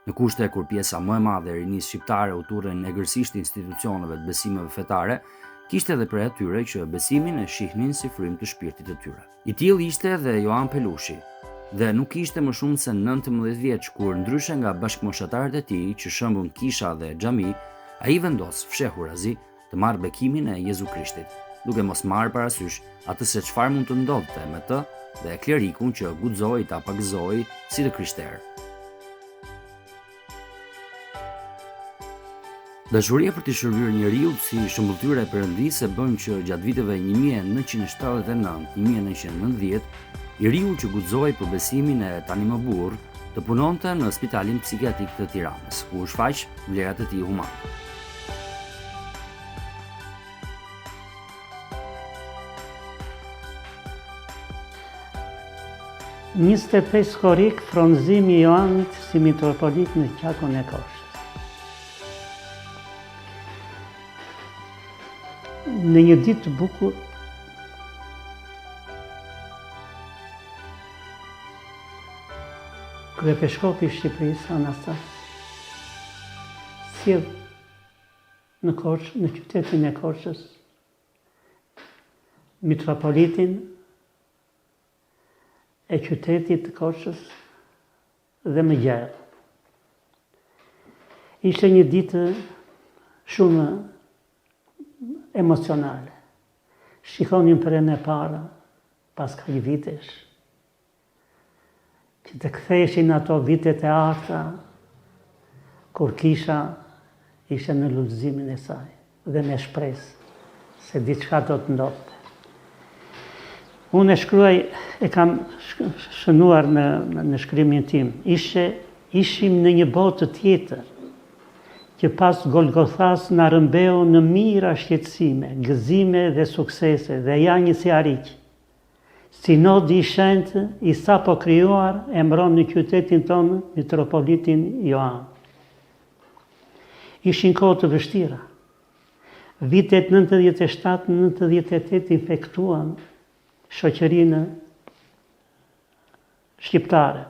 Në kushte kur pjesa më e madhe e rinisë shqiptare u turren egërsisht institucioneve të besimeve fetare, kishte edhe prej atyre që besimin e shihnin si frymë të shpirtit të tyre. I tillë ishte edhe Joan Pelushi, dhe nuk ishte më shumë se 19 vjeç kur ndryshe nga bashkëmoshatarët e tij që shembën kisha dhe xhami, ai vendos fshehurazi të marrë bekimin e Jezu Krishtit, duke mos marrë parasysh atë se çfarë mund të ndodhte me të dhe klerikun që guxoi ta pagëzojë si të krishterë. Dashuria për t'i shërbyer njeriut si shëmbëlltyrë e Perëndisë e bën që gjatë viteve 1979-1990, i riu që guxoi për besimin e tani më burrë, të punonte në spitalin psikiatrik të Tiranës, ku u shfaq vlerat e tij humane. 25 korrik fronëzimi i Joanit si mitropolit në Qarkun e Korçës. Në një ditë të bukur, Kryepeshkopi i Shqipërisë, Anastas, sjell në Korçë, në qytetin e Korçës, mitropolitin e qytetit të Korçës dhe më gjerë. Ishte një ditë shumë emocionale. Shikonim për herën e parë pas kaq vitesh Që të ktheheshin ato vitet e arta kur kisha ishte në lulëzimin e saj dhe me shpresë se diçka do të ndodhte. Unë e shkruaj, e kam shënuar në, në shkrimin tim, ishe, ishim në një botë tjetër, që pas Golgothas na rrëmbeu në mijëra shqetësime, gëzime dhe suksese dhe ja një sihariq. Sinodi i Shenjtë i sapo krijuar emëron në qytetin tonë Mitropolitin Joan. Ishin kohë të vështira. Vitet 97, 98 infektuan shoqërinë shqiptare.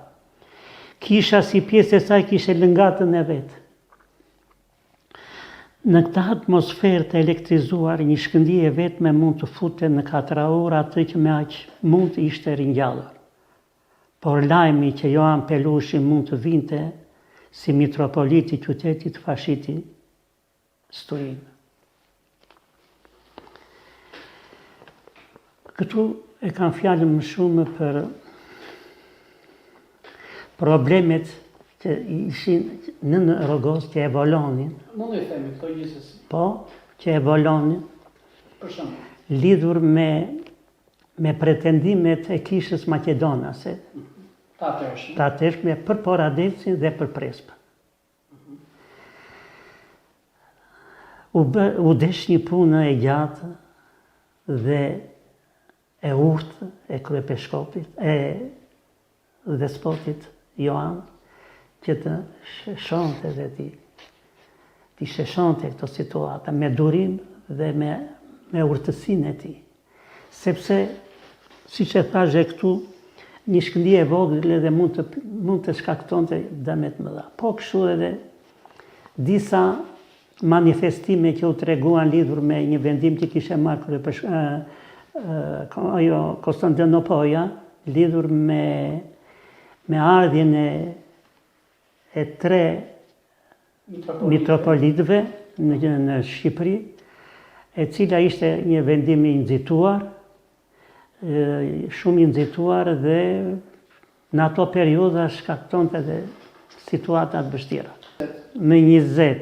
Kisha si pjesë e saj kishte lëngatën e vet. Në këtë atmosferë të elektrizuar, një shkëndijë e vetme mund të futte në katraurë atë që me aq mund ishte ringjallur. Por lajmi që Joan Pelushi mund të vinte si mitropolit i qytetit fashiti stuhinë. Këtu e kam fjalën më shumë për problemet që ishin nën rrogoz që evolonin. Mund i themi këto gjithsesi. Po, që evolonin. Për shembull. Lidhur me me pretendimet e kishës maqedonase. Të atëhershme. Të atëhershme për Poradecin dhe për Prespën. U bë, u desh një punë e gjatë dhe e urtë e kryepeshkopit, e dhespotit Joan, që të sheshonte dhe t'i, t'i sheshonte këto situata me durim dhe me, me urtësinë e tij. Sepse, siç e thashë këtu, një shkëndijë e vogël edhe mund të, mund të shkaktonte dëme të mëdha. Po kështu edhe disa manifestime që u treguan lidhur me një vendim që kishte marrë kryepesh ajo Konstandinopoja lidhur me me ardhjen e e tre mitropolitëve në në Shqipëri, e cila ishte një vendim i nxituar, shumë i nxituar dhe në ato periudha shkaktonte edhe situata të vështira. Më 20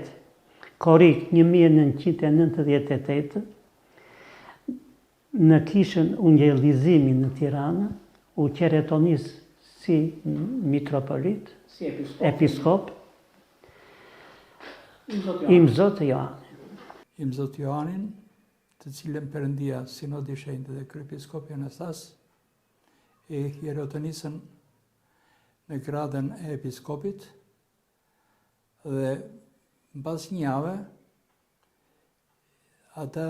korrik 1998, në kishën Ungjillizimi në Tiranë, u qeretonis si mitropolit, si episkop, episkop Imzot Joani. Imzot Joanin, të cilën Perëndia, Sinodi i Shenjtë dhe Kryepiskopi Anastas, e hierotonisën në gradën e episkopit dhe mbas një jave atë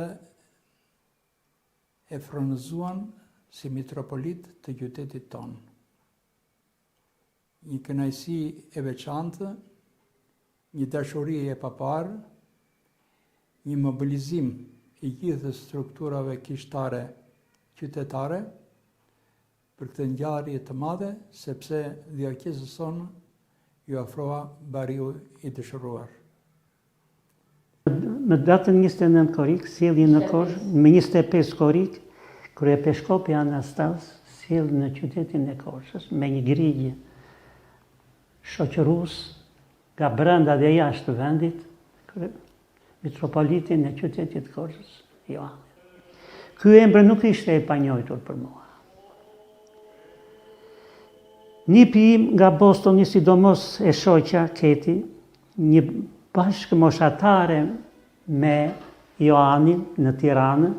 e fronëzuan si mitropolit të qytetit tonë. Një kënaqësi e veçantë. Një dashuri e paparë, një mobilizim i gjithë strukturave kishtare qytetare për këtë ngjarje të madhe, sepse dioqezës sonë iu afrua bariu i dëshiruar. Më datën 29 korrik, sjelli në Korçë, më 25 korrik, kryepeshkopi Anastas sjell në qytetin e Korçës me një grigje shoqërues nga brenda dhe jashtë vendit, mitropolitin e qytetit të Korçës, Joanin. Ky emër nuk ishte i panjohur për mua. Nipi im nga Bostoni, sidomos e shoqja Keti, një bashkëmoshatare me Joanin në Tiranë,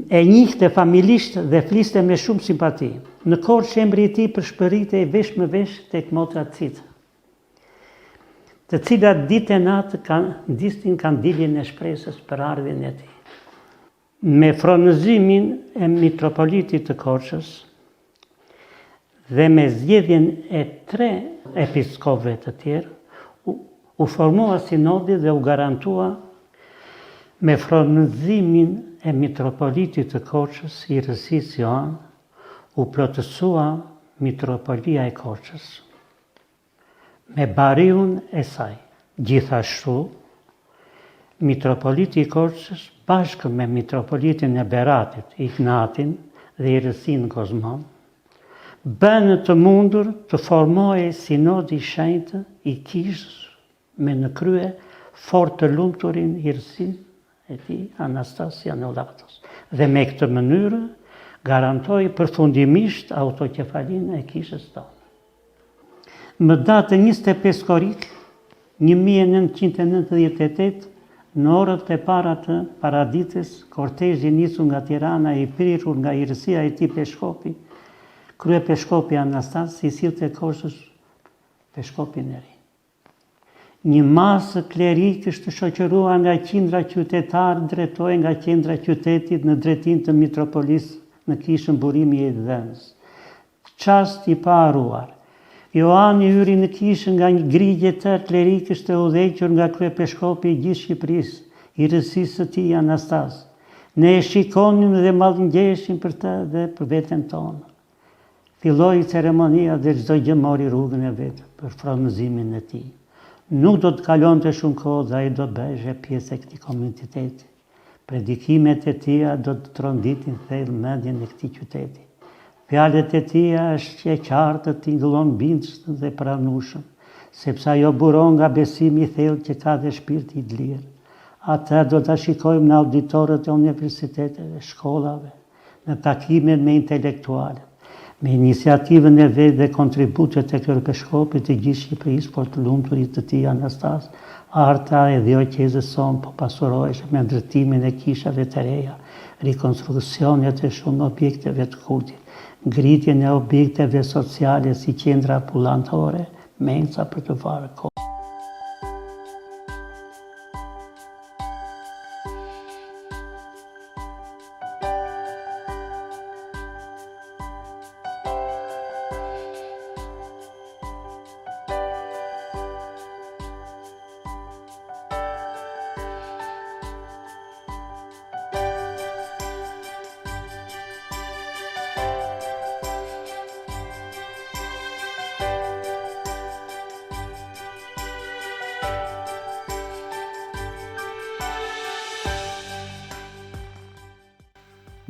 E njihte famillisht dhe fliste me shumë simpati. Në Korçë emri i tij pëshpëritej vesh më vesh tek motrat Cica, të cilat ditë e natë ndiznin kandilin e shpresës për ardhjen e tij. Me fronëzimin e mitropolitit të Korçës dhe me zgjedhjen e tre episkopëve të tjerë, u formua sinodi dhe u garantua me fronëzimin e mitropolitit të Korçës, Hirësisë Joan, u plotësua Mitropolia e Korçës me bariun e saj. Gjithashtu, mitropoliti i Korçës bashkë me mitropolitin e Beratit, Ignatin dhe Hirësinë Kozmon, bënë të mundur të formohej Sinodi i Shenjtë i Kishës me në krye fort të lumturin Hirësinë e tij Anastas Janullatos dhe me këtë mënyrë garantoi përfundimisht autoqefalinë e Kishës tonë. Më datë 25 korrik 1998, në orët e para të paradites, kortezhi nisur nga Tirana i prirur nga Hirësia e Tij Peshkopi, Kryepeshkopi Anastas i sillte Korçës peshkopin e ri. Një masë klerikësh të shoqëruar nga qindra qytetarë drejtohej nga qendra e qytetit në drejtim të Mitropolisë në kishën Burimi i Jetëdhënës. Çast i paharruar. Joani hyri në kishë nga një grigje e tërë klerikësh të udhëhequr nga kryepeshkopi i gjithë Shqipërisë, Hirësisë së Tij Anastas. Ne e shikonim dhe mallëngjeheshim për të dhe për veten tonë. Filloi ceremonia dhe çdo gjë mori rrugën e vet për fronëzimin e tij. Nuk do të kalonte shumë kohë dhe ai do të bëheshe pjesë e këtij komuniteti. Predikimet e tija do të tronditin thellë mendjen e këtij qyteti. Fjalët e tija është e qartë tingëllon bindshëm dhe pranueshëm, sepse ajo buron nga besimi i thellë që ka dhe shpirti i dlirë. Atë do ta shikojmë në auditorët e universiteteve, shkollave, në takimet me intelektualët, me iniciativën e vet dhe kontributet e Kryepeshkopit të gjithë Shqipërisë fort të lumturit të tij Anastas, arta e dioqezës sonë po pasuroheshe me ndërtimin e kishave të reja, rikonstruksionet e shumë objekteve të kultit, ngritjen e objekteve sociale si qendra ambulantore, mensa për të varë kohë.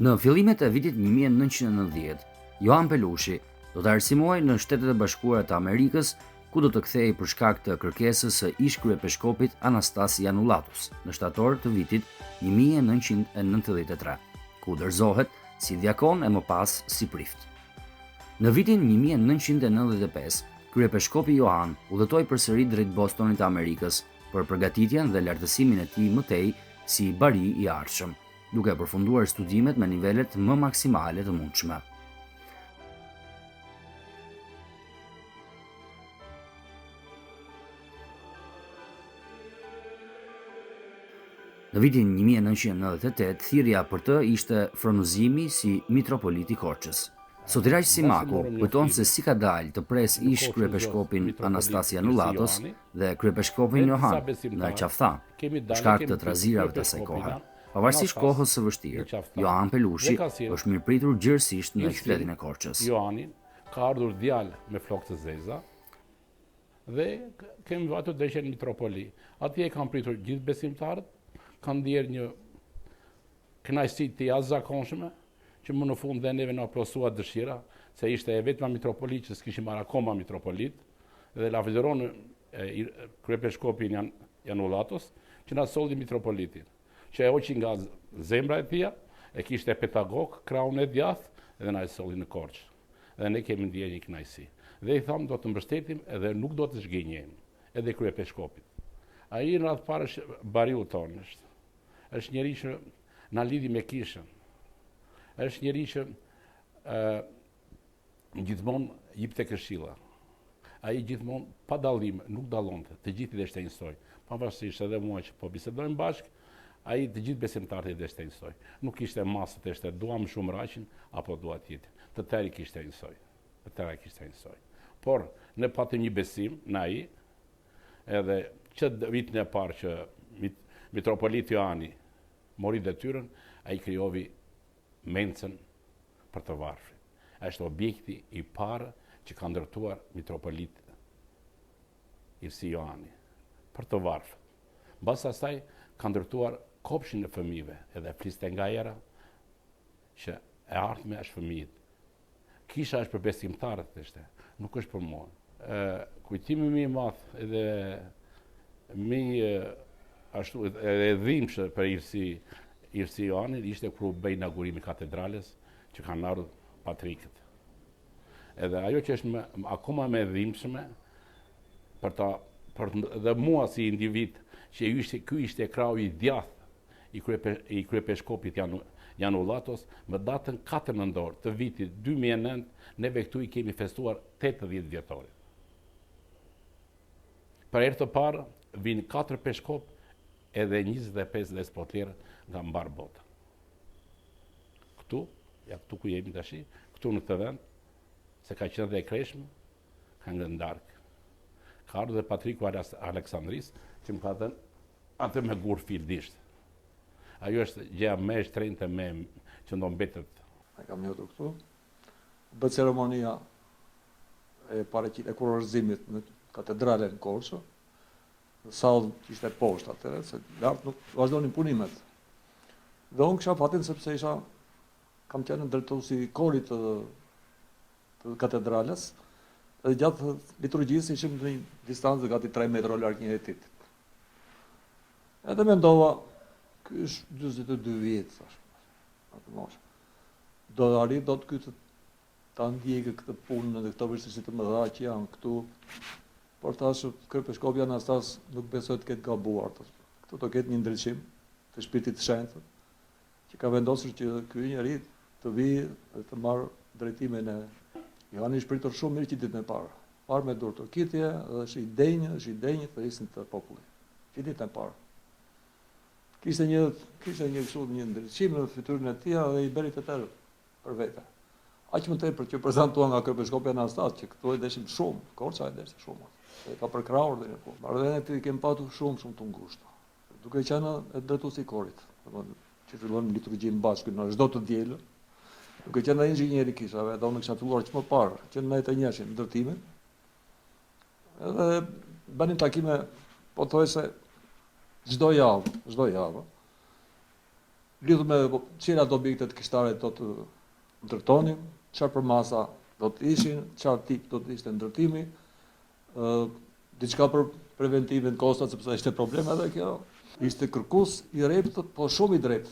Në fillimet e vitit 1990, Joan Pelushi do të arsimohej në Shtetet e Bashkuara të Amerikës, ku do të kthehej për shkak të kërkesës së ish-kryepeshkopit Anastas Janullatos në shtator të vitit 1993, ku dorëzohet si diakon e më pas si prift. Në vitin 1995, kryepeshkopi Johan udhëtoi përsëri drejt Bostonit të Amerikës për përgatitjen dhe lartësimin e tij më tej si bari i ardhshëm, duke përfunduar studimet me nivelet më maksimale të mundshme. Në vitin 1998, thirrja për të ishte fronëzimi si mitropolit i Korçës. Sotiraq Simaku kujton se si ka dalë të presë ish-kryepeshkopin Anastas Janullatos dhe kryepeshkopin Johan në Qafë-Thanë, për shkak të trazirave të asaj kohe. Pavarësisht kohës së vështirë, Joan Pelushi është mirëpritur gjerësisht në qytetin e Korçës. Joani ka ardhur djalë me flokë të zeza dhe kemi vajtur deri në Mitropoli. Atje e kanë pritur gjithë besimtarët, kanë ndjerë një Kënaqësi të jashtëzakonshme, që më në fund dhe neve na plotësua dëshira, se ishte e vetma mitropoli që s'kishim marrë akoma mitropolit, dhe lavdëron kryepeshkopin Jan, Janullatos, që na solli mitropolitin, që e hoqi nga zemra e tija, e kishte pedagog, krahun e djathtë, dhe na e solli në Korçë. Dhe ne kemi ndjerë një kënaqësi. Dhe i thamë do të mbështetim edhe nuk do të zhgënjejmë, edhe kryepeshkopit. Ai në radhë të parë është bariu tonë, është Është njeri që na lidhi me kishën. Është njeri që ë gjithmonë jipte këshilla. Ai gjithmonë pa dallim, nuk dallonte, të gjithë i deshte njësoj. Pavarësisht edhe mua që po bisedojmë bashkë, ai të gjithë besimtarët i deshte njësoj. Nuk kishte masë të thoshte dua më shumë Raqin apo dua tjetrin. Të tërë i kishte njësoj. Të tërë i kishte njësoj. Por ne patëm një besim në ai, Edhe që vitin e parë që mitropolit Joani mori detyrën, ai krijovi mencën për të varfrit. Është objekti i parë që ka ndërtuar mitropolit Hirësi Joani për të varfrit. Mbas asaj ka ndërtuar kopshin e fëmijëve, edhe fliste nga era që e ardhmja është fëmijët. Kisha është për besimtarët, thoshte, nuk është për mua. Kujtimi më i madh edhe më ashtu edhe e dhimbshëm për Hirësi Hirësi Joanin ishte kur u bë inaugurimi i katedrales që kanë ardhur patrikët. Edhe ajo që është më, akoma më e dhimbshme për ta për dhe mua si individ që ishte ky ishte krahu i djathtë i, kryepe, i kryepeshkopit Janu, Janullatos, më datën 4 nëntor të vitit 2009, neve këtu i kemi festuar 80 vjetorin. Për herë të parë vijnë 4 peshkop edhe 25 despotlerë nga mbarë bota. Këtu, ja këtu ku jemi tashi, këtu në këtë vend, se ka qenë dhe e kreshmë, ka ngrënë darkë. Ka ardhur dhe Patriku Aleksandrisë, që më ka dhënë atë me gur fildisht. Ajo është gjëja më e shtrenjtë me që do mbetet. E kam njohur këtu. U bë ceremonia e paraqit e kurorëzimit në katedralen Korçë. Në sallë që ishte poshtë atëherë, se lart nuk vazhdonin punimet. Dhe unë kisha fatin sepse isha kam qenë drejtues i korit të të katedrales dhe gjatë liturgjisë ishim në një distancë gati 3 metra larg njëri tjetrit. Edhe mendova, ky është 42 vjet, thash, atë moshë. Do të arrijë dot ky të ta ndjekë këtë punë dhe këto vështirësi të mëdha që janë këtu. Por thash kryepeshkopi Anastas nuk besoj të ketë gabuar. Këtu do ketë një ndriçim të shpirtit të shenjtë që ka vendosur që ky njeri të vijë dhe të marrë drejtimin e Joani është pritur shumë mirë që ditën e parë. Parë me duartrokitje dhe është i denjë, është i denjë të thërrisnin të populli. Që ditën e parë. Kishte një kishte një kështu një ndriçim në fytyrën e tij dhe i bëri të tërë për vete. Aq më tepër që prezantua nga kryepeshkopi Anastas, që këtu e deshim shumë, Korça e deshte shumë. Dhe ka përkrahur deri në fund. Marrëdhëniet i kemi patur shumë shumë të ngushta. Duke qenë e drejtues i korit, domethënë që fillojmë liturgjinë bashkë në çdo të dielë, duke qenë ai inxhinier i kishave, edhe unë kisha filluar që më parë, që në 91 ndërtimin. Edhe bënim takime pothuajse çdo javë, çdo javë. Lidhur me po, cilat objektet kishtare do të ndërtonim, çfarë përmasa do të ishin, çfarë tip do të ishte ndërtimi, ë diçka për preventivin kostot sepse ishte problem edhe kjo. Ishte kërkues i rreptë, po shumë i drejtë.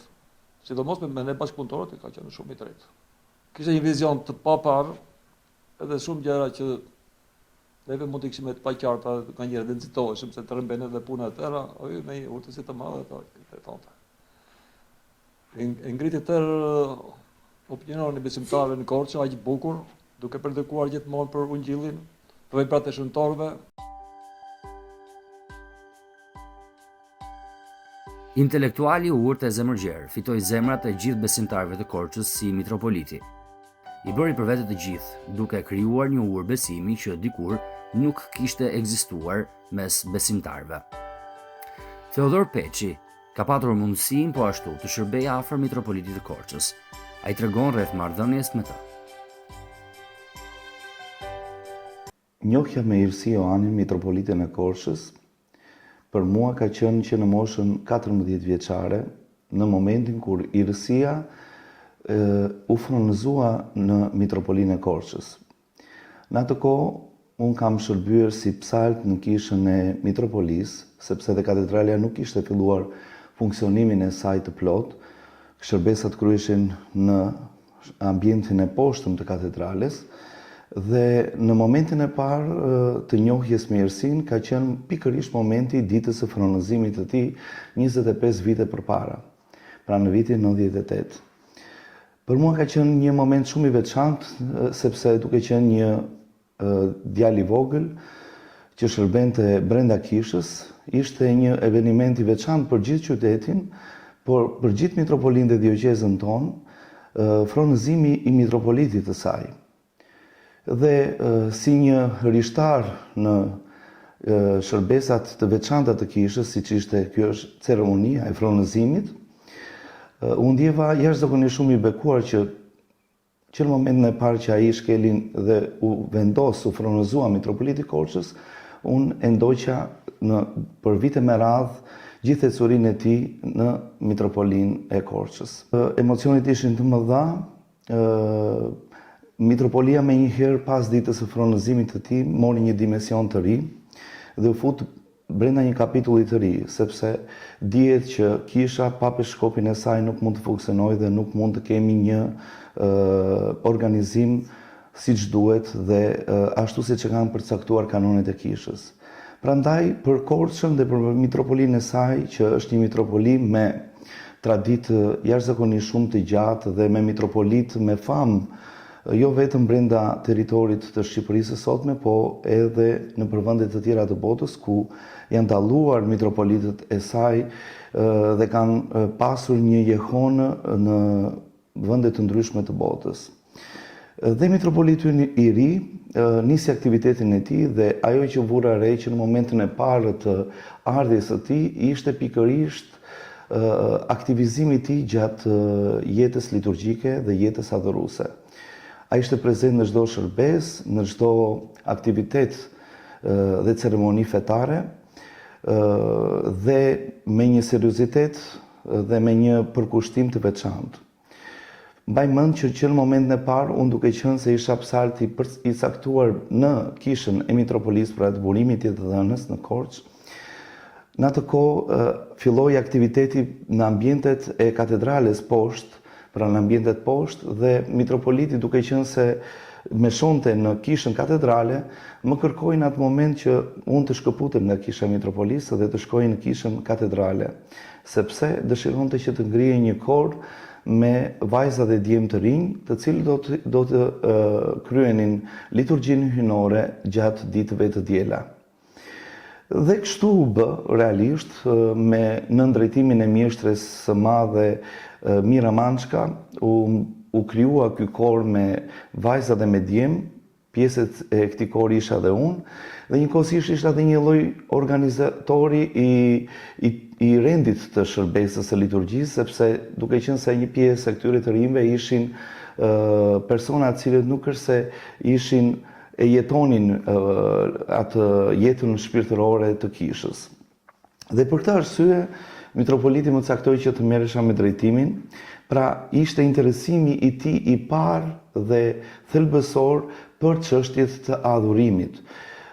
Sidomos me, me ne bashkëpunëtorët ka qenë shumë i drejtë. Kishte një vizion të paparë, edhe shumë gjëra që neve mund të kishim të paqarta nganjëherë dhe nxitoheshim se të rrëmben edhe puna e tëra, ai me një urtësi të madhe to e thonte. E ngriti tërë opinionin e besimtarëve në Korçë aq bukur, duke predikuar gjithmonë për ungjillin, për veprat e shëntorëve. Intelektuali i urtë e zemërgjerë fitoi zemrat e gjithë besimtarëve të Korçës si mitropoliti. I bëri për vete të gjithë, duke krijuar një urë besimi që dikur nuk kishte ekzistuar mes besimtarëve. Theodor Peçi ka patur mundësinë po ashtu të shërbejë afër mitropolitit të Korçës. Ai tregon rreth marrëdhënies me të. Njohja me Hirësi Joanin, Mitropolitin e Korçës, për mua ka qenë që në moshën 14 vjeçare, në momentin kur Hirësia u fronëzua në Mitropolinë e Korçës. Në atë kohë, unë kam shërbyer si psalt në kishën e Mitropolisë, sepse dhe katedralja nuk kishte filluar funksionimin e saj të plotë, shërbesat kryheshin në ambientin e poshtëm të katedrales dhe në momentin e parë të njohjes me Hirësinë ka qenë pikërisht momenti i ditës së fronëzimit të tij 25 vite përpara, pra në vitin 98. Për mua ka qenë një moment shumë i veçantë sepse duke qenë një djalë i vogël që shërbente brenda kishës, ishte një eveniment i veçantë për gjithë qytetin, por për gjithë mitropolinë dhe dioqezën tonë, fronëzimi i mitropolitit të saj. Dhe si një rishtar në shërbesat të veçanta të kishës, siç ishte kjo është ceremonia e fronëzimit, u ndjeva jashtëzakonisht shumë i bekuar që Që në momentin e parë që ai shkeli dhe u vendos, u fronëzua mitropolit i Korçës, unë e ndoqa në për vite me radhë gjithë ecurinë e tij në mitropolinë e Korçës. Emocionet ishin të mëdha, Mitropolia menjëherë pas ditës së fronëzimit të tij mori një dimension të ri dhe u fut brenda një kapitulli të ri, sepse dihet që kisha pa peshkopin e saj nuk mund të funksionojë dhe nuk mund të kemi një organizim siç duhet dhe ashtu siç e kanë përcaktuar kanonet e kishës. Prandaj për Korçën dhe për mitropolinë e saj, që është një mitropoli me traditë jashtëzakonisht shumë të gjatë dhe me mitropolitë me famë jo vetëm brenda territorit të Shqipërisë së sotme, po edhe nëpër vende të tjera të botës ku janë dalluar mitropolitët e saj dhe kanë pasur një jehonë në vende të ndryshme të botës. Dhe mitropoliti ynë i ri nisi aktivitetin e tij dhe ajo që vura re që në momentin e parë të ardhjes së tij ishte pikërisht aktivizimi i tij gjatë jetës liturgjike dhe jetës adhuruese. Ai ishte prezent në çdo shërbesë, në çdo aktivitet dhe ceremoni fetare dhe me një seriozitet dhe me një përkushtim të veçantë. Mbaj mend që që në momentin e parë, unë duke qenë se isha psalt i, i caktuar në kishën e Mitropolisë pra të burimit jetëdhënës në Korçë, në atë kohë filloi aktiviteti në ambientet e katedrales poshtë, pra në ambientet poshtë dhe mitropoliti duke qenë se meshonte në kishën katedrale, më kërkoi në atë moment që unë të shkëputem nga kisha e Mitropolisë dhe të shkoj në kishën katedrale. sepse dëshironte që të ngrihej një kor me vajza dhe djem të rinj, të cilët do të do të kryenin liturgjinë hyjnore gjatë ditëve të diela. Dhe kështu u bë realisht me nën drejtimin e mjeshtres së madhe Mira Mançka u u krijua ky kor me vajza dhe me djem Pjesë e këtij kori isha dhe unë, dhe njëkohësisht isha dhe një lloj organizatori i, i, i rendit të shërbesës së liturgjisë, sepse duke qenë se një pjesë e këtyre të rinjve ishin persona të cilët nuk është se ishin e jetonin atë jetën shpirtërore të kishës. Dhe për këtë arsye, mitropoliti më caktoi që të merresha me drejtimin, pra ishte interesimi i tij i parë dhe thelbësor për çështjet të adhurimit.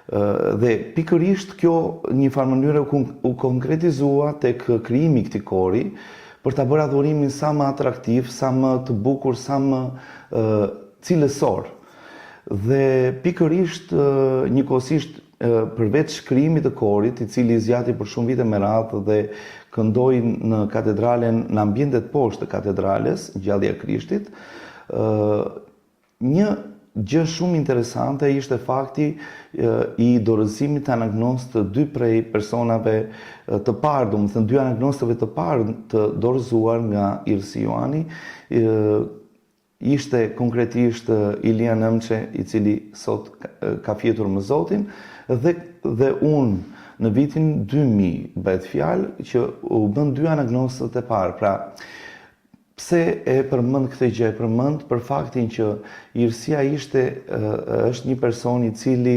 Dhe pikërisht kjo një farë mënyre u konkretizua tek krijimi i këtij kori, për ta bërë adhurimin sa më atraktiv, sa më të bukur, sa më cilësor. Dhe pikërisht njëkohësisht përveç krijimit të korit, i cili zgjati për shumë vite me radhë dhe këndoi në katedralen, në ambientet poshtë të katedrales, Ngjallja e Krishtit, një gjë shumë interesante ishte fakti i dorëzimit të anagnost të dy prej personave të parë, domethënë dy anagnostëve të parë të dorëzuar nga Hirësi Joani, Ishte konkretisht Ilia Nëmçe, i cili sot ka fjetur me Zotin, dhe dhe unë në vitin 2000 bëhet fjalë që u bënë dy anagnostët e parë. Pra, pse e përmend këtë gjë? E përmend për faktin që Hirësia ishte është një person i cili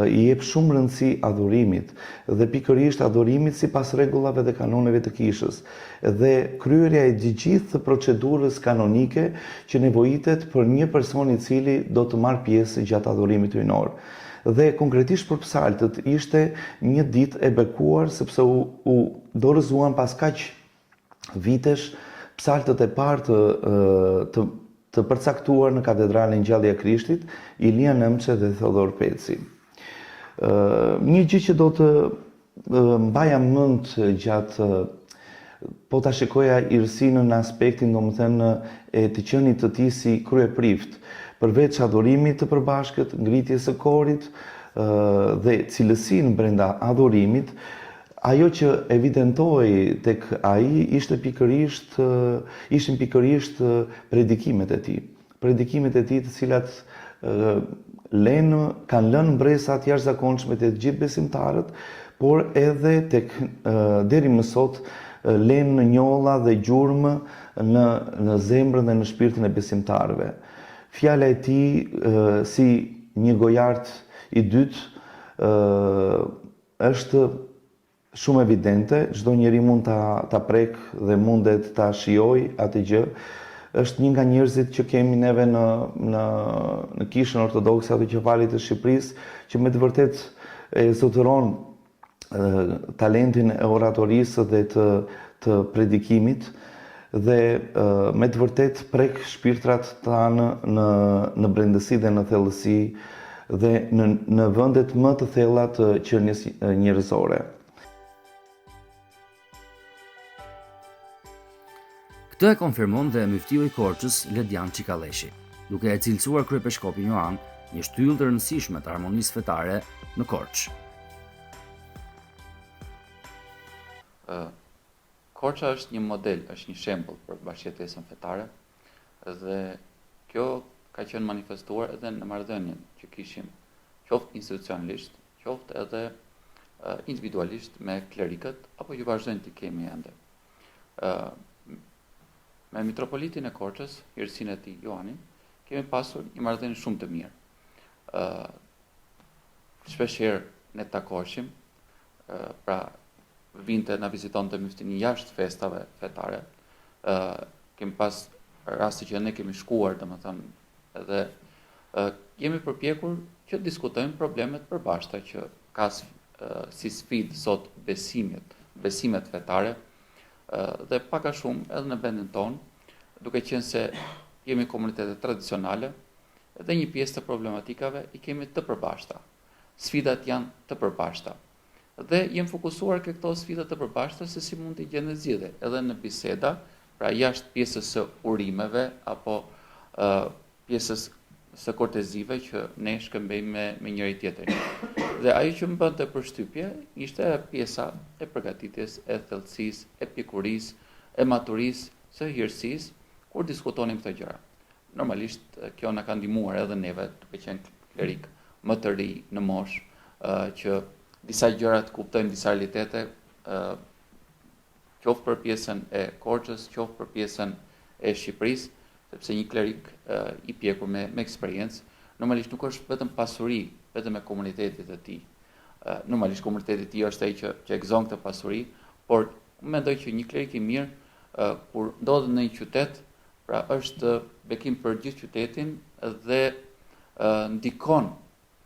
i jep shumë rëndësi adhurimit dhe pikërisht adhurimit sipas rregullave dhe kanoneve të kishës. dhe kryerja e të gjithë procedurës kanonike që nevojitet për një person i cili do të marrë pjesë gjatë adhurimit hyjnor. Dhe konkretisht për psaltët ishte një ditë e bekuar sepse u, u dorëzuan pas kaq vitesh psaltët e parë të, të të përcaktuar në katedralen Ngjallja e Krishtit, Ilia Nëmçe dhe Theodor Peci. Një gjë që do të Mbaja mend gjatë po ta shikoja Hirësinë në aspektin, domethënë, e të qenit të tij si kryeprift, përveç adhurimit të përbashkët, ngritjes së korit dhe cilësinë brenda adhurimit, ajo që evidentohej tek ai ishte pikërisht ishin pikërisht predikimet e tij. Predikimet e tij të cilat lenë, kanë lënë mbresa të jashtëzakonshme te të gjithë besimtarët, por edhe tek deri më sot lenë njolla dhe gjurmë në në zemrën dhe në shpirtin e besimtarëve. Fjala e tij si një gojart i dytë është Shumë evidente, çdo njeri mund ta ta prekë dhe mundet ta shijojë atë gjë. Është një nga njerëzit që kemi neve në në në Kishën Ortodokse Autoqefale të Shqipërisë, që me të vërtetë e zotëron talentin e oratorisë dhe të të predikimit dhe me të vërtetë prek shpirtrat tanë në në brendësi dhe në thellësi dhe në në vendet më të thella të qenies njerëzore. Këtë e konfirmon dhe myftiu i Korçës, Ledian Cikalleshi, duke e cilësuar kryepeshkopin Joan një shtyllë të rëndësishme të harmonisë fetare në Korçë. Korça është një model, është një shembull për bashkëjetesën fetare dhe kjo ka qenë manifestuar edhe në marrëdhënien që kishim qoftë institucionalisht, qoftë edhe individualisht me klerikët apo që vazhdojmë t'i kemi ende. Me mitropolitin e Korçës, hirësinë e tij Joanin, kemi pasur një marrëdhënie shumë të mirë. Ë shpesh herë ne takoheshim, pra vinte na vizitonte myftini jashtë festave fetare. ë kemi pas raste që ne kemi shkuar, domethënë, edhe ë jemi përpjekur që të diskutojmë problemet e përbashkëta që ka si sfidë sot besimet, besimet fetare dhe pak a shumë edhe në vendin tonë, duke qenë se jemi komunitete tradicionale dhe një pjesë të problematikave i kemi të përbashkëta. Sfidat janë të përbashkëta. Dhe jemi fokusuar ke këto sfida të përbashkëta se si mund t'i gjendet zgjidhje, edhe në biseda, pra jashtë pjesës së urimeve apo ë pjesës së kortezive që ne shkëmbejmë me me njëri tjetrin. Dhe ajo që më bënte përshtypje ishte pjesa e përgatitjes, e thellësisë, e pjekurisë, e maturisë së hirësisë kur diskutonim këto gjëra. Normalisht kjo na ka ndihmuar edhe neve, duke qenë klerik më të ri në moshë, që disa gjëra të kuptojmë disa realitete, qoftë për pjesën e Korçës, qoftë për pjesën e Shqipërisë, sepse një klerik i pjekur me me eksperiencë, normalisht nuk është vetëm pasuri vetëm e komunitetit të tij. Normalisht komuniteti i tij është ai që që e gëzon këtë pasuri, por mendoj që një klerik i mirë kur ndodhet në një qytet Pra është bekim për gjithë qytetin dhe ndikon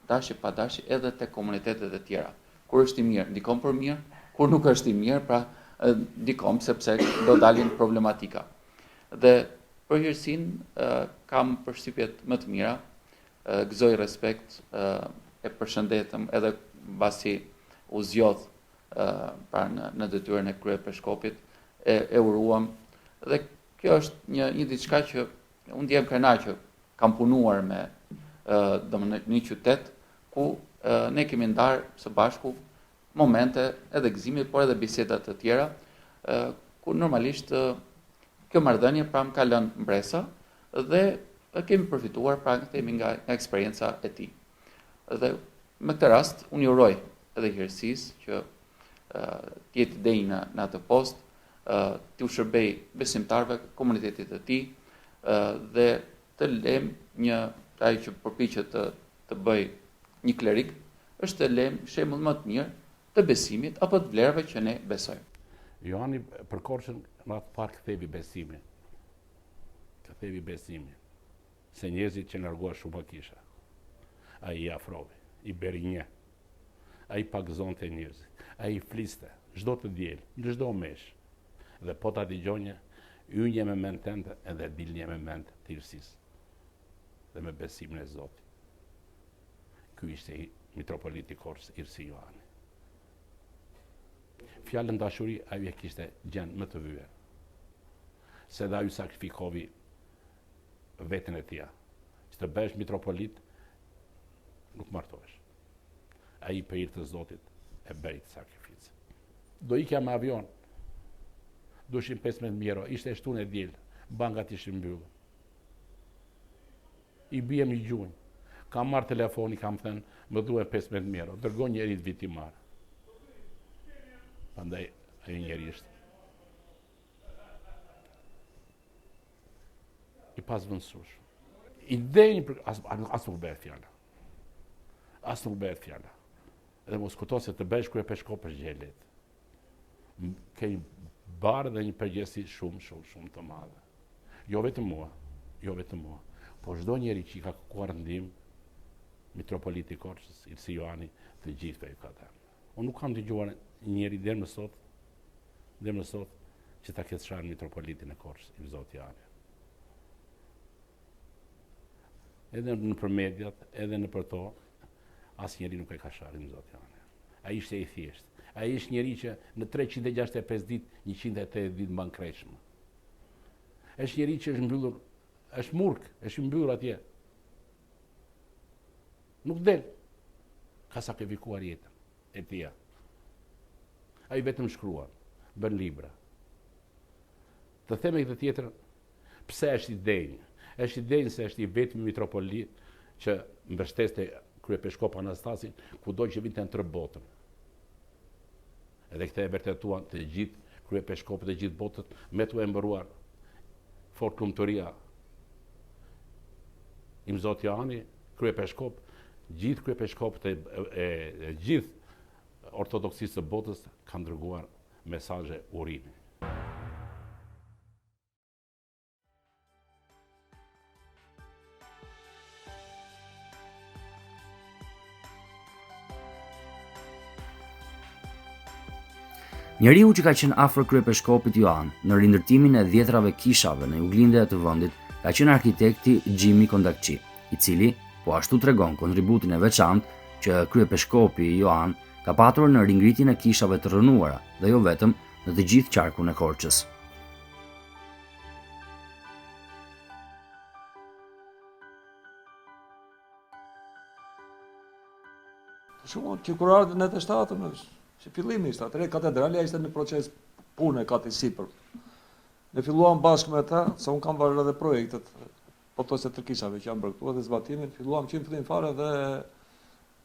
dashje pa dashje edhe te komunitetet e tjera. Kur është i mirë, ndikon për mirë, kur nuk është i mirë, pra ndikon sepse do dalin problematika. Dhe për hirësinë kam përshtypjet më të mira, gëzoj respekt, e përshëndetëm edhe mbasi u zgjodh pra në, në detyrën e kryepeshkopit, e, e uruam dhe Kjo është një një diçka që unë ndihem krenar që kam punuar me ë domethënë në një qytet ku ne kemi ndarë së bashku momente edhe gëzimi, por edhe biseda të tjera, ë ku normalisht kjo marrëdhënie pra më ka lënë mbresa Dhe kemi përfituar, pra themi nga, nga eksperienca e tij. Dhe me këtë rast unë i uroj edhe Hirsisë që të jetë i denjë në, në atë post, t'u shërbejë besimtarëve, komunitetit të tij dhe të lëmë një ai që përpiqet të të bëjë një klerik, është të lëmë shembull më të mirë të besimit apo të vlerave që ne besojmë. Joani për Korçën në atë parë kthevi besimin. Kthevi besimin. Se njerëzit qenë larguar shumë nga kisha. Ai i afrovi, i bëri një. Ai pagëzonte njerëzit. Ai fliste çdo të diel, në çdo meshë. Dhe po ta dëgjonje, hynje me mend tënde edhe dilnje me mend të Hirësisë dhe me besimin e Zotit. Ky ishte mitropoliti i Korçës, Hirësi Joani. Fjalën dashuri ai e kishte gjënë më të vyer. Se dhe ai sakrifikovi veten e tija. Që të bëhesh mitropolit, nuk martohesh. Ai për hir të Zotit e bëri këtë sakrificë. Do ikja me avion. Duheshin 15.000 euro, ishte e shtunë e diel, bankat ishin mbyllur. I bie më gjunjë. Kam marrë telefon, i kam thënë, më duhen 15.000 euro, dërgo njeri të vijë t'i marrë. Prandaj, ai njeri është i pazëvendësueshëm. I denjë për, as, as nuk bëhet fjala. As nuk bëhet fjala. Dhe mos kujto se të bëhesh kryepeshkop është gjë e lehtë. Ke një barrë dhe një përgjegjësi shumë, shumë, shumë të madhe. Jo vetëm mua, jo vetëm mua, por çdo njeri që i ka kërkuar ndihmë, mitropoliti i Korçës, Hirësi Joani, të gjithëve ju ka dhënë. Unë nuk kam dëgjuar njeri deri më sot, deri më sot, që ta ketë sharë mitropolitin e Korçës, Imzot Joani. Edhe nëpër mediat, edhe nëpër to, asnjeri nuk e ka sharë Imzot Joani. Ai ishte i thjeshtë. Ai ishte njeri që në 365 ditë, 180 ditë mban kreshmë. Është njeri që është mbyllur, është murg, është mbyllur atje. Nuk del. Ka sakrifikuar jetën e tija. Ai vetëm shkruan, bën libra. Të them edhe këtë tjetër, pse është i denjë? Është i denjë se është i vetmi mitropolit që mbështeste kryepeshkop Anastasin, kudo që vinte në tërë botën. Edhe këtë e vërtetuan të gjithë kryepeshkopët e gjithë botës, me t'u emëruar Fortlumturia Imzot Joani, kryepeshkop, gjithë kryepeshkopët e, e, e gjithë ortodoksisë së botës kanë dërguar mesazhe urimi. Njeriu që ka qenë afër kryepeshkopit Joan në rindërtimin e dhjetrave kishave në juglindje të vendit ka qenë arkitekti Xhimi Kondakçi, i cili po ashtu tregon kontributin e veçantë që kryepeshkopi Joan ka patur në ringritjen e kishave të rrënuara dhe jo vetëm në të gjithë qarkun e Korçës. Shumë që kur ardhi në 87-ën, që fillimi ishte, atëherë katedralja ishte në proces pune kati sipër. Ne filluam bashkë me ta, se unë kam varë edhe projektet, pothuajse të kishave që janë bërë këtu edhe zbatimin, filluam që në fillim fare dhe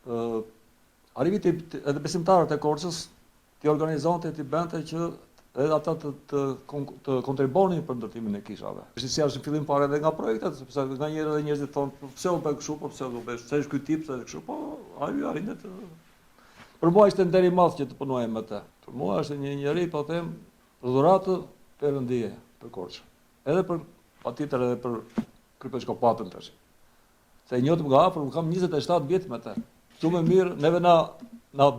uh, arriti edhe besimtarët e Korçës t'i organizonte, t'i bënte që edhe ata të të të kontribuonin për ndërtimin e kishave. Vështirësia është në fillim fare edhe nga projektet, sepse nganjëherë edhe njerëzit thonë, po pse u bë kështu, po pse u bë, pse është ky tip, pse është kështu, po ai arrinte të Për mua ishte nder i madh që të punoja me të. Për mua është një njeri, po them, dhuratë perëndie për Korçën. Edhe për patjetër edhe për kryepeshkopatën tash. Se e njohtëm nga afër, unë kam 27 vjet me të. Shumë mirë, neve na na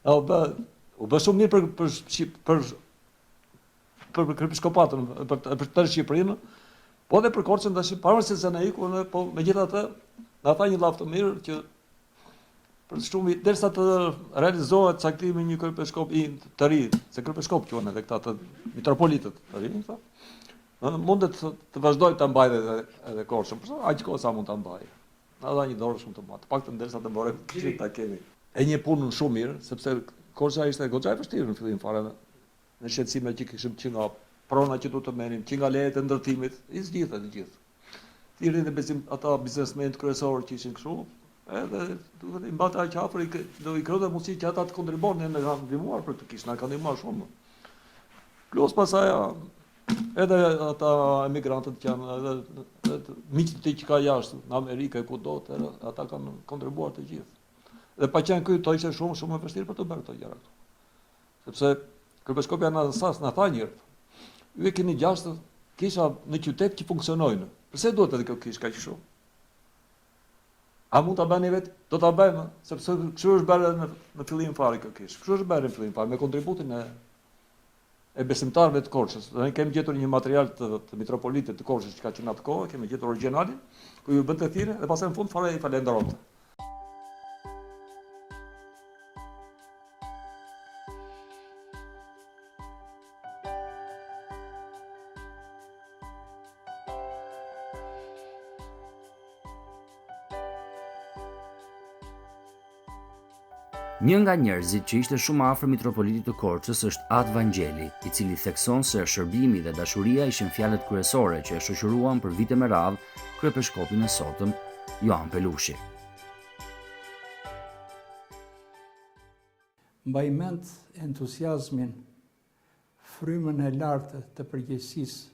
na u bë u bë shumë mirë për për për për për kryepeshkopatën, për për tërë Shqipërinë, po dhe për Korçën tash, pavarësisht se na iku, ne, po megjithatë na tha një llaf të mirë që për shumë vit derisa të realizohet caktimi i një kryepeshkopi të ri, se kryepeshkop quhen edhe këta të mitropolitët të rinj, thotë. Mundet të vazhdoj ta mbaj edhe edhe Korçën, por aq kohë sa mund ta mbaj. Na dha një dorë shumë të madhe, të paktën derisa të mbarojmë kishën ta kemi. E njeh punën shumë mirë, sepse Korça ishte goxha e vështirë në fillim fare në shqetësime që kishim që nga prona që duhet të merrnim, që nga lejet e ndërtimit, i zgjidhte të gjithë. Thirrnin dhe besim ata biznesmenët kryesorë që ishin kështu, edhe duhet i mbante aq afër, i do i krijonte mundësi që ata të kontribuonin, ne kanë ndihmuar për këtë kishë, na kanë ndihmuar shumë. Plus pastaj edhe ata emigrantët që janë edhe, edhe miqtë e tij që ka jashtë në Amerikë e kudo, ata kanë kontribuar të gjithë. Dhe pa qenë ky, do ishte shumë shumë e vështirë për të bërë këto gjëra këtu. Sepse Kryepeshkopi Anastas na tha një herë, ju e keni gjashtë kisha në qytet që funksionojnë. Përse duhet edhe kjo kishë kaq shumë? A mund ta bëni vetë? Do ta bëjmë, sepse kështu është bërë në, në fillim fare kjo kishë. Kështu është bërë në fillim fare me kontributin e e besimtarëve të Korçës. Dhe ne kemi gjetur një material të, të mitropolitit të Korçës që ka qenë atë kohë, kemi gjetur origjinalin, ku ju bënte thirrje dhe pastaj në fund fare i falënderonte. Një nga njerëzit që ishte shumë afër mitropolitit të Korçës është At Vangjeli, i cili thekson se shërbimi dhe dashuria ishin fjalët kryesore që e shoqëruan për vite me radhë kryepeshkopin e sotëm, Joan Pelushi. Mbaj mend entuziazmin, frymën e lartë të përgjegjësisë,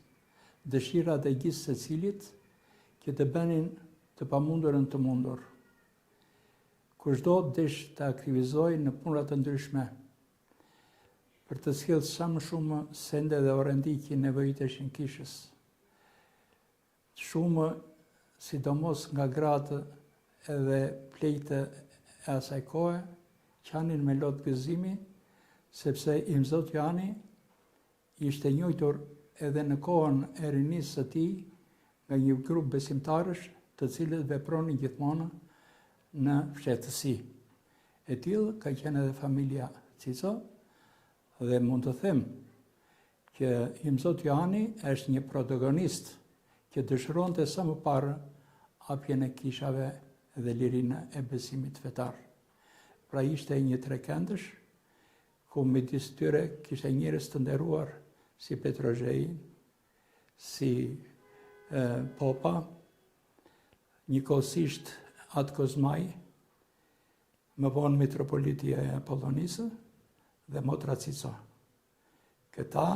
dëshirat e gjithsecilit që të bënin të pamundurën të mundur. Kushdo desh të aktivizohej në punëra të ndryshme, për të sjellë sa më shumë sende dhe orendi që i nevojiteshin kishës. Shumë, sidomos nga gratë edhe pleqtë e asaj kohe, qanin me lot gëzimi, sepse Imzot Joani ishte njohur edhe në kohën e rinisë së tij nga një grup besimtarësh të cilët vepronin gjithmonë në fshehtësi. E tillë ka qenë edhe familja Cico dhe mund të them që Imzot Joani është një protagonist që dëshironte sa më parë hapjen e kishave dhe lirinë e besimit fetar. Pra ishte një trekëndësh ku midis tyre kishte njerëz të nderuar si Petro Zheji, si e, Popa, njëkohësisht At Kozmai, më vonë mitropoliti i Apollonisë dhe Motra Cico. Këta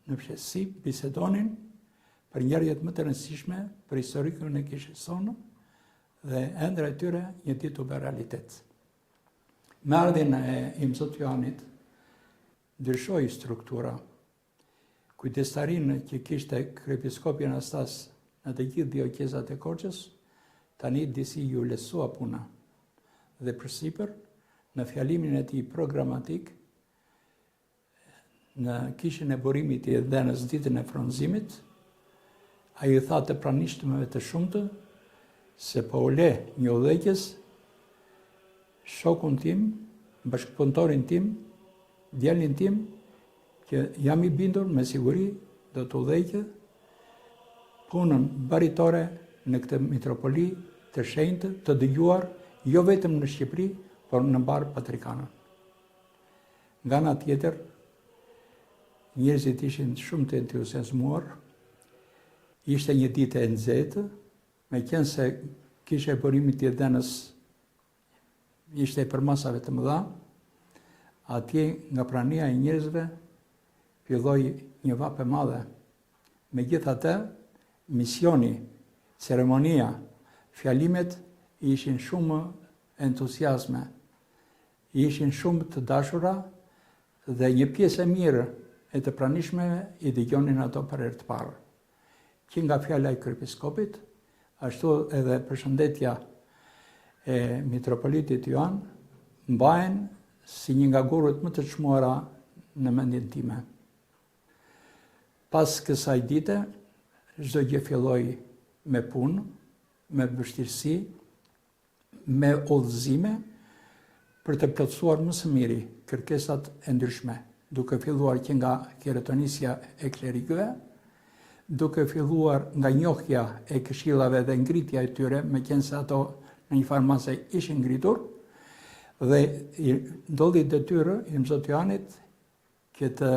në fshehtësi bisedonin për ngjarjet më të rëndësishme për historikun e kishës sonë dhe ëndrra e tyre një ditë u bë realitet. Me ardhjen e Imzot Joanit ndryshoi struktura. Kujdestarinë që kishte kryepiskopi Anastas në të gjithë dioqezat e Korçës, tani disi iu lehtësua puna. Dhe përsipër, në fjalimin e tij programatik, Në kishën e Burimit të Jetëdhënës ditën e fronëzimit, ai u tha të pranishmëve të shumtë se po u le një udhëheqës, shokun tim, bashkëpunëtorin tim, djalin tim, që jam i bindur me siguri do të udhëheqë punën baritore në këtë mitropoli të shenjtë, të dëgjuar jo vetëm në Shqipëri, por në mbarë Patrikanën. Nga ana tjetër, njerëzit ishin shumë të entuziazmuar. Ishte një ditë e nxehtë, meqenëse kisha e Burimit të Jetëdhënës ishte e përmasave të mëdha. Atje nga prania e njerëzve filloi një vapë e madhe. Megjithatë, misioni, ceremonia, fjalimet ishin shumë entuziazme. Ishin shumë të dashura dhe një pjesë e mirë e të pranishmeve i dëgjonin ato për herë të parë. Që nga fjala e kryepiskopit, ashtu edhe përshëndetja e mitropolitit Joan, mbahen si një nga gurët më të çmuara në mendjen time. Pas kësaj dite, çdo gjë filloi me punë, me vështirësi, me udhëzime për të plotësuar më së miri kërkesat e ndryshme, duke filluar që nga kiretonisja e klerikëve, duke filluar nga njohja e këshillave dhe ngritja e tyre, meqenëse ato në një farë mase ishin ngritur, dhe i ndodhi detyrë Imzot Joanit që të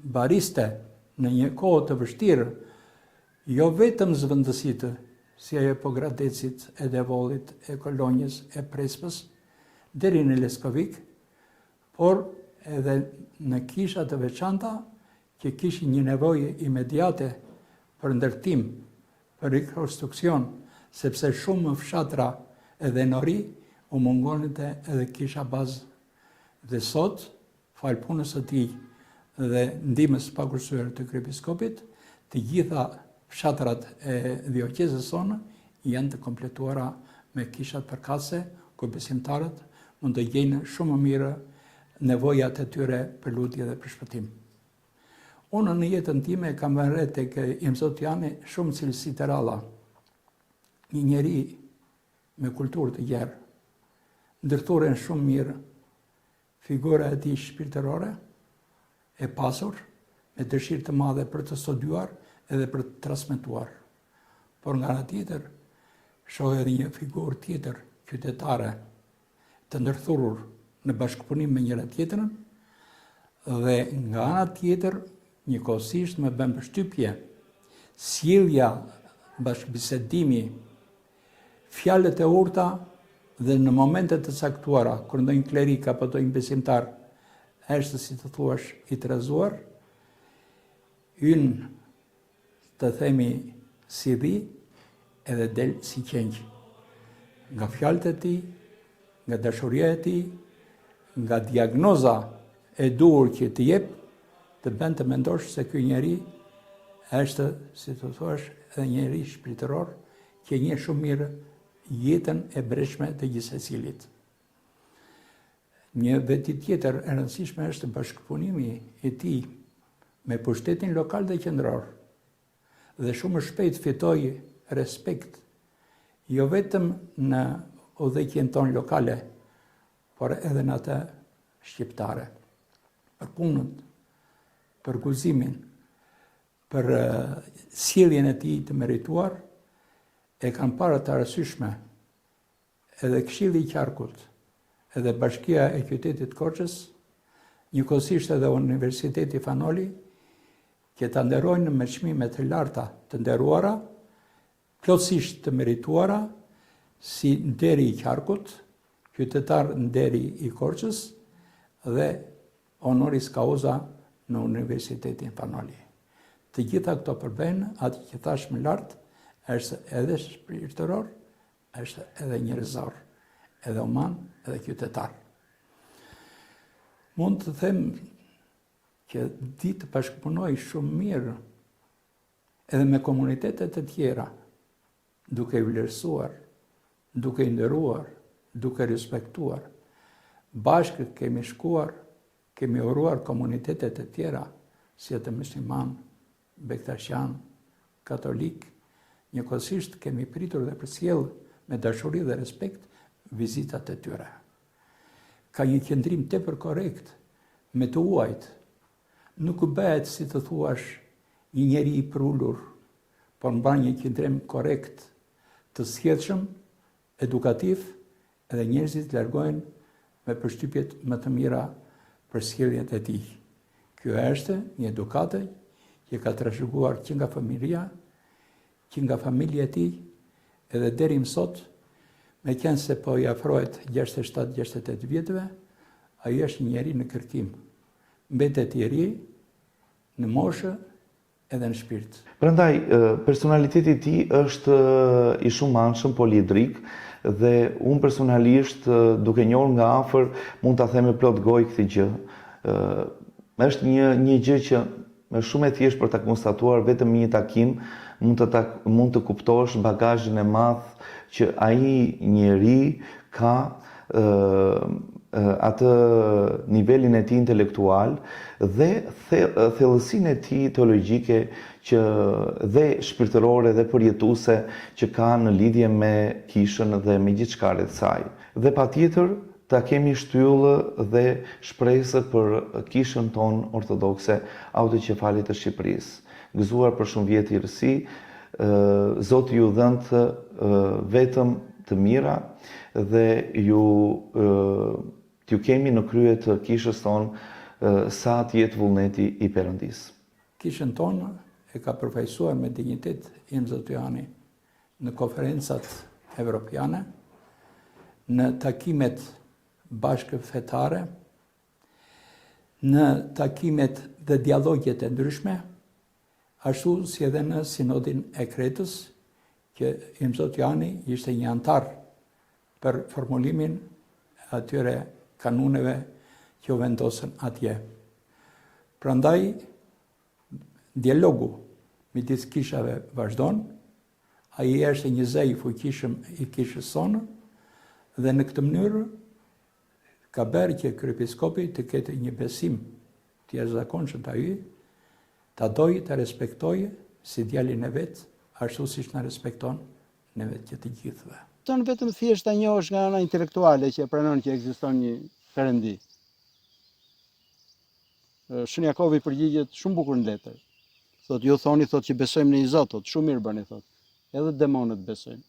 bariste në një kohë të vështirë jo vetëm zëvendësit. si ajo e Pogradecit, e Devollit, e Kolonjës, e Prespës, deri në Leskovik, por edhe në kisha të veçanta që kishin një nevojë imediate për ndërtim, për rikonstruksion, sepse shumë fshatra edhe nori u mungonte edhe kisha bazë. Dhe sot, falë punës së tij dhe ndihmës së pakursyer të kryepiskopit, të gjitha fshatrat e dioqezës sonë janë të kompletuara me kishat përkatëse, ku besimtarët mund të gjejnë shumë më mirë nevojat e tyre për lutje dhe për shpëtim. Unë në jetën time kam vënë re tek Imzot Jani shumë cilësi të rralla. Një njeri me kulturë të gjerë, ndërthuren shumë mirë figura e tij shpirtërore, e pasur, me dëshirë të madhe për të studiuar edhe për të transmetuar. Por nga ana tjetër, shoh edhe një figurë tjetër qytetare, të ndërthurur në bashkëpunim me njëra tjetrën dhe nga ana tjetër njëkohësisht më bën përshtypje sjellja, bashkëbisedimi, fjalët e urta dhe në momente të caktuara kur ndonjë klerik apo ndonjë besimtar është si të thuash i trazuar, hyn të themi si dhi edhe del si qengj. Nga fjalët e tij, nga dashuria e tij, nga diagnoza e duhur që të jep, të bën të mendosh se ky njeri është, si të thuash, edhe njeri shpirtëror që e njeh shumë mirë jetën e brendshme të gjithsecilit. Një veti tjetër e rëndësishme është bashkëpunimi i tij me pushtetin lokal dhe qendror. Dhe shumë shpejt fitoi respekt jo vetëm në udhëheqjen tonë lokale, por edhe në atë shqiptare. Për punët, për guximin, për sjelljen e tij të merituar, e kanë parë të arsyeshme Edhe Këshilli i Qarkut, edhe Bashkia e Qytetit të Korçës, njëkohësisht edhe Universiteti Fan Noli, që ta nderojnë me çmime të larta të nderuara, plotësisht të merituara, si nderi i Qarkut, qytetar nderi i Korçës dhe honoris causa në Universitetin Fan Noli. Të gjitha këto përbëjnë atë që thashë më lart, është edhe shpirtëror, Është edhe njerëzor, edhe human, edhe qytetar. Mund të them që di të bashkëpunojë shumë mirë edhe me komunitetet e tjera, duke i vlerësuar, duke i nderuar, duke respektuar. Bashkë kemi shkuar, kemi uruar komunitetet e tjera, si atë musliman, bektashian, katolik, njëkohësisht kemi pritur dhe përcjellë me dashuri dhe respekt vizitat e tyre. Ka një qëndrim tepër korrekt me të huajt. Nuk bëhet si të thuash një njeri i përulur, por mban një qëndrim korrekt, të sjellshëm, edukativ edhe njerëzit largohen me përshtypjet më të mira për sjelljet e tij. Kjo është një edukatë që ka trashëguar që nga fëmijëria, që nga familja e tij, edhe deri më sot, meqenëse po i afrohet 67-68 vjetëve, ai është një njeri në kërkim. Mbetet i ri në moshë edhe në shpirt. Prandaj, personaliteti i tij është i shumanshëm, poliedrik dhe unë personalisht duke njohur nga afër mund ta them me plot gojë këtë gjë. Është një një gjë që është shumë e thjeshtë për ta konstatuar vetëm me një takim mund të ta mund të kuptosh bagazhin e madh që ai njeri ka atë nivelin e tij intelektual dhe thellësinë e tij teologjike që dhe shpirtërore dhe përjetuese që ka në lidhje me kishën dhe me gjithçka rreth saj. Dhe patjetër ta kemi shtyllë dhe shpresë për kishën tonë ortodokse autoqefale të Shqipërisë. Gëzuar për shumë vjet hirësi, Zoti ju dhëntë vetëm të mira dhe ju t'ju kemi në krye të kishës tonë sa të jetë vullneti i Perëndisë. Kishën tonë e ka përfaqësuar me dinjitet Imzot Joani. në konferencat evropiane, në takimet bashkëfetare, në takimet dhe dialogjet e ndryshme, ashtu si edhe në sinodin e Kretës, që Imzot Joani ishte një anëtar për formulimin e atyre kanuneve që u vendosën atje. Prandaj, dialogu midis kishave vazhdon, ai është një zë i fuqishëm i kishës sonë dhe në këtë mënyrë ka bërë që kryepiskopi të ketë një besim të jashtëzakonshëm te ai, ta dojë, ta respektojë si djalin e vet, ashtu siç na respekton neve që të gjithëve. Mjafton vetëm thjesht ta njohësh nga ana intelektuale që e pranon që ekziston një perëndi. Shën Jakovi përgjigjet shumë bukur në letër. Thotë ju thoni thotë që besojmë në një Zot, thotë shumë mirë bëni thotë. Edhe demonët besojnë.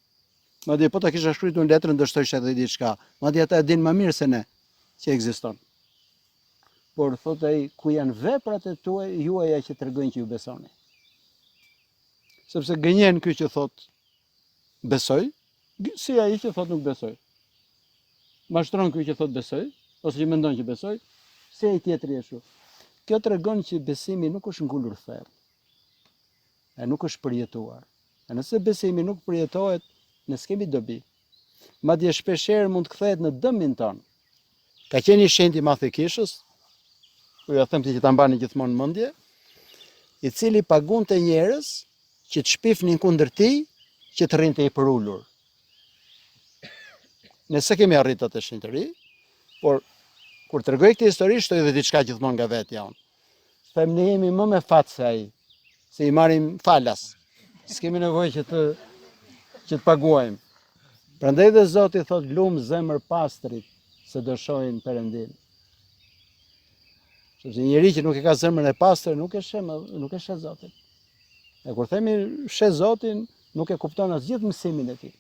Madje po ta kisha shkruar në letrën do shtojsha edhe diçka. Madje ata e dinë më mirë se ne që ekziston. Por thotë ai ku janë veprat e tuaja juaja që tregojnë që ju besoni. Sepse gënjen ky që thotë besoj, si ai që thotë nuk besoj. Mashtron ky që thotë besoj, ose që mendon që besoj, si ai tjetri ashtu. Kjo tregon që besimi nuk është ngulur thellë. E nuk është përjetuar. E nëse besimi nuk përjetohet, ne s'kemi dobi. Madje shpeshherë mund të kthehet në dëmin tonë. Ka qenë një shenjt i madh i kishës, po jua them që ta mbani gjithmonë në mendje, i cili pagunte njerëz që të shpifnin kundër tij, që të rrinte i përulur. Ne s'e kemi arritur atë shenjtëri, por kur tregoj këtë histori, shtoj edhe diçka gjithmonë nga vetja unë. Them ne jemi më me fat se ai, se i marrim falas. S'kemi nevojë që të që të paguajmë. Prandaj dhe Zoti thotë lum zemërpastrit se do shohin Perëndinë. Sepse njeri që nuk e ka zemrën e pastër nuk e sheh, nuk e sheh Zotin. E kur themi sheh Zotin, nuk e kupton as gjithë mësimin e tij.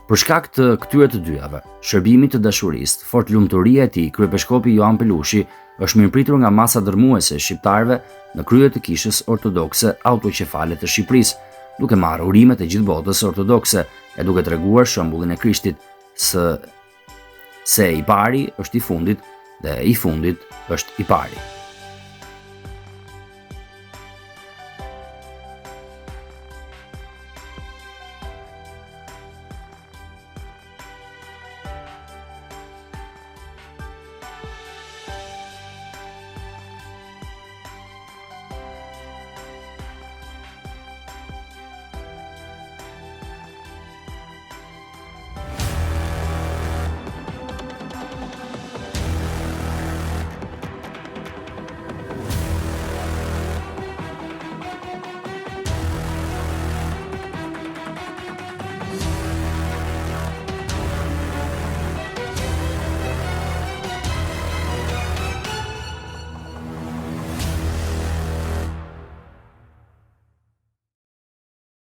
Për shkak të këtyre të dyjave, shërbimit të dashurisë, fortlumturia e tij, kryepeshkopi Joan Pelushi është mirëpritur nga masa dërrmuese e shqiptarëve në krye të Kishës Ortodokse Autoqefale të Shqipërisë, duke marrë urimet e gjithë botës ortodokse e duke treguar shembullin e Krishtit, së se i pari është i fundit dhe i fundit është i pari.